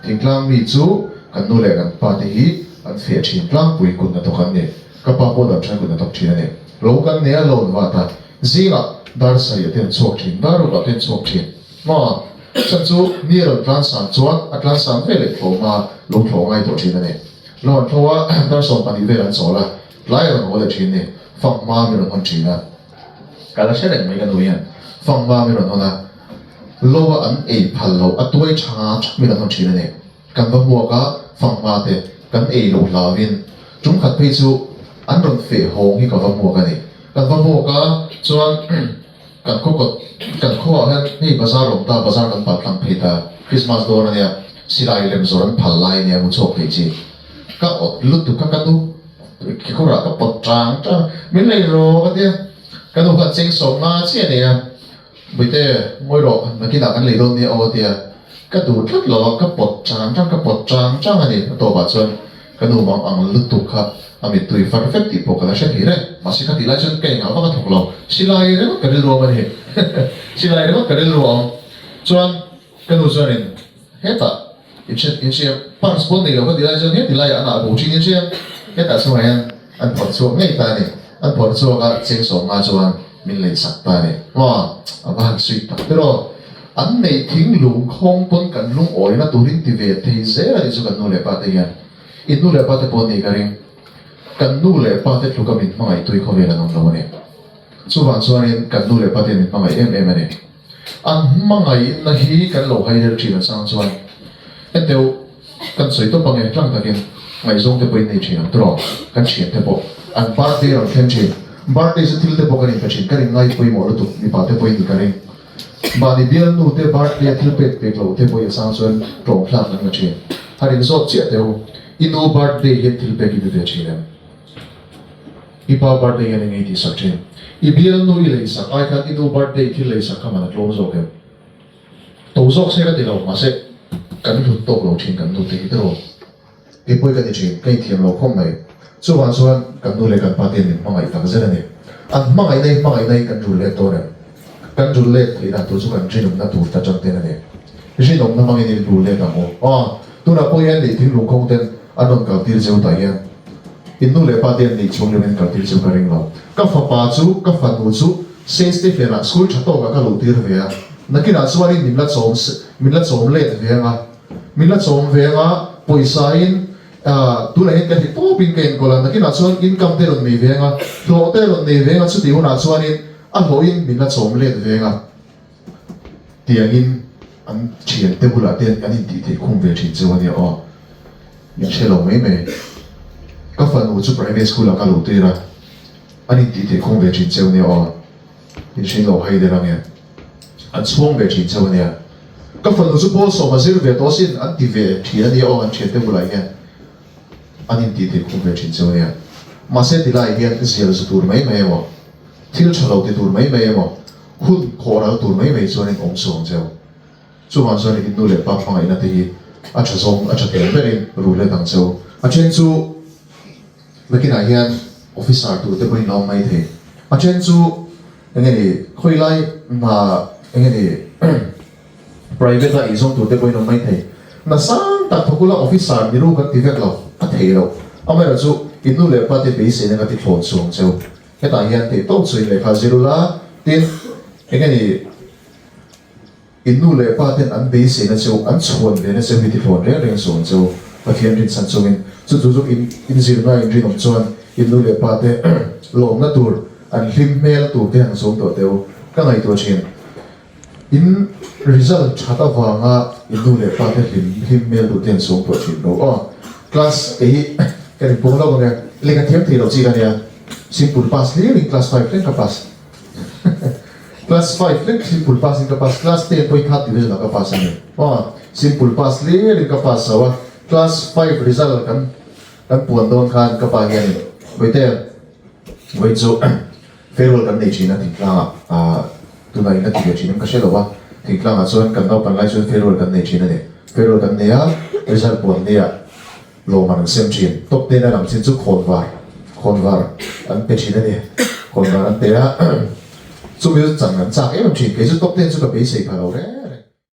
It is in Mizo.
Thingtlang mi chu kan nu leh kan pa te hi an feh thin tlangpui kut hnathawk an ni. Ka pa pawh damthan kut hnathawk thin a ni. Lo kan nei a, lo an vat a. Zingah dar sarih ah te an chhuak thin, dar ruk ah te an chhuak thin. Hma chhan chu ni a rawn tlan san chuan a tlan san ve leh thlawh hma lo thlawh ngai tawh thin a ni. Lo an thlawh a, dar 12 vel an chawl a, tlai a rawn haw leh thin a ni. Fang hma mi rawn hawn thin a. Ka la hre reng mai ka nu hian fang hma mi rawn hawn a, lo a an ei phal loh a tuai tha nga thak mi rawn hawn thin a ni. Kan va hmuak a, fang hma te kan ei loh hlauin tum khat phei chu an rawn feh hawng hi ka va hmuak a ni. Kan va hmuak a, chuan kan khaw kawt kan khuaah hian hei bazar awm ta, bazar kan pal tlang phei ta, Christmas dawn a nia, silai lem zawr an phal lai a nia, mu chhuak thei chi. Ka awt lutuk a ka nu kekawrah ka pawt tang tang, min lei rawh ka tia, ka nu khan cheng 50 chiah a nei a, Buite ngawi rawh nakinah kan lei dawn nia aw a tia, ka duh tlat lo a, ka pawt tang tang ka pawt tang tang a ni, a tawpah chuan ka nu mang ang lutuk kha a mittui far vek tih pawh ka la hre thei reng, mahse ka tih lai chuan ka engah vak a thawk lo, silai ringawt ka rilru awm a ni, silai ringawt ka rilru a awm chuan ka nu chuanin hetah In hriat in hria, purse pawn nei lo ka ti lai chuan heti laiah an ah bo thin in hria, hetah chungah hian an phawrh chhuak ngei ta a ni, an phawrh chhuak a cheng 50 chuan min lei sak ta a ni. Maw a va han suit tak ber aw, an neih thing lung khawng pawn kan lungawina turin ti ve thei zel a nih chu kan nu leh pa te hian. In nu leh pa te pawh an nei ka ring, kan nu leh pa te tluka min hmangaih tui khawvel an awm lo a ni. Chuvang chuanin kan nu leh pa te hian min hmangaih em em a ni. An hmangaihna hi kan lo hai der thin a chang chuan enteu kan sawi tawp ange tlang takin ngaihzawng te pawh in nei thin ang tawh kan thian te pawh an birthday rawn thleng thin birthday chu thil te pawh kan inpe thin kan in ngai pawimawh lutuk mipa te pawh in ni ka ring mahni bialnu te birthday a thil pek pek loh te pawh i a chang chuan tlawm thlak an la thin han in zawt chiah teu i nu birthday hian thil pek i pe ve thin em? I pa birthday hian eng ei tih sak thin? I bialnu i lei sak ai khan i nu birthday thil lei sak kha man a tlawm zawk em? To zawk se ka ti lo, mahse kan hlut tawk lo thin kan nu te hi tiraw? Kei pawi ka ti thin, ka inthiam lo khawp mai. Chuvang chuan kan nu leh kan pa te min hmangaih tak zel a ni. An hmangaihna hi hmangaihna hi kan rul let dawn em? Kan rul let theih dan tur chu kan rinawmna tur ta tan ten a ni. Rinawmna hmangin i rul let ang u. Aw, tunah pawh hian lei thing lungkhawng ten an rawn kaltir zeu tah hian in nu leh pa te an neih chhung lem in kaltir chu ka ring lo. Ka fapa chu, ka fanu chu Saint Stephen ah school tha tawkah ka luhtir ve a, nakinah chuanin min la chawm min la chawm let ve ang a, min la chawm ve ang a, pawisa in tunah hian ka hli tawpin ka enkawl a, nakinah chuan income te rawn nei ve ang a, hlawh te rawn nei ve ang a, chutih hunah chuanin a hlawhin min la chawm let ve ang a. Tiangin an thiante bulah te an intih theih khum ve thin cheu a nia aw. Min hre lo mai mai. Ka fanu chu private school ah ka luh tir a, an intih theih khum ve thin cheu a nia aw. Min hre lo hai der ange. An chhuang ve thin cheu a nia. Ka fanu chu pawl 10 a zir ve tawh asin an ti ve thin a nia aw an thiante bulah hian an intih theih khum ve thin cheu a nia. Mahse tilai hian zial zu tur mai mai emaw, thil tha lo ti tur mai mai emaw, Hun khawh ral tur mai mai chuan in awm suang cheu. Chuvang chuan in nu leh pa hmangaihna te hi a tha zawng a tha tel berin rul let ang cheu. A then chu nakinah hian officer tur te pawhin la awm mai thei. A then chu enge ni khawilai hna enge ni private a eizawng tur te pawhin awm mai thei. Hna sang tak thawk ula officer ni ru kan ti vek lo a thei lo. Amaherawhchu chu in nu leh pa te beiseina ka ti thlawn suang cheu. Hetah hian theih tawp chu in lehkha zir ula, tin, eng nge ni, in nu leh pa ten an beiseina cheu, an chhuan vena cheu hi tithlawn reng reng suh ang cheu, Pathian rinchhan chungin. Chu chu chu in inzirna in rinawm chuan in nu leh pa te lawmna tur, an hlim hmel tur te han zawm tawh teh u. Ka ngaihtuah thin. In result that avanga in nu leh pa te hlim hlim hmel duh te an sawm tawh thin lo aw. Class kei hi ka rin pawng lo ang e, lehkha thiam thei lo chi ka nia, simple pass hlir in class five thleng ka pass. Class five thleng simple pass in ka pass, class ten pawhin third division ah ka pass a ni aw, simple pass hlir in ka pass lo a, class five result kan kan puan dawn khan ka pa hianin Vawite vawi chu Farewell kan nei thin a thingtlangah ah tunah in a ti ve thin em ka hre lo a, thingtlangah chuan kan naupan lai chuan farewell kan nei thin a ni. Farewell kan nei a, result puan nia lawmman an sem thin. Top ten a lang chin chu khawnvar, khawnvar an pe thin a ni. Khawnvar an pe a, chumi chu chan an chak em em thin. Kei chu top ten chu ka beisei pha lo reng.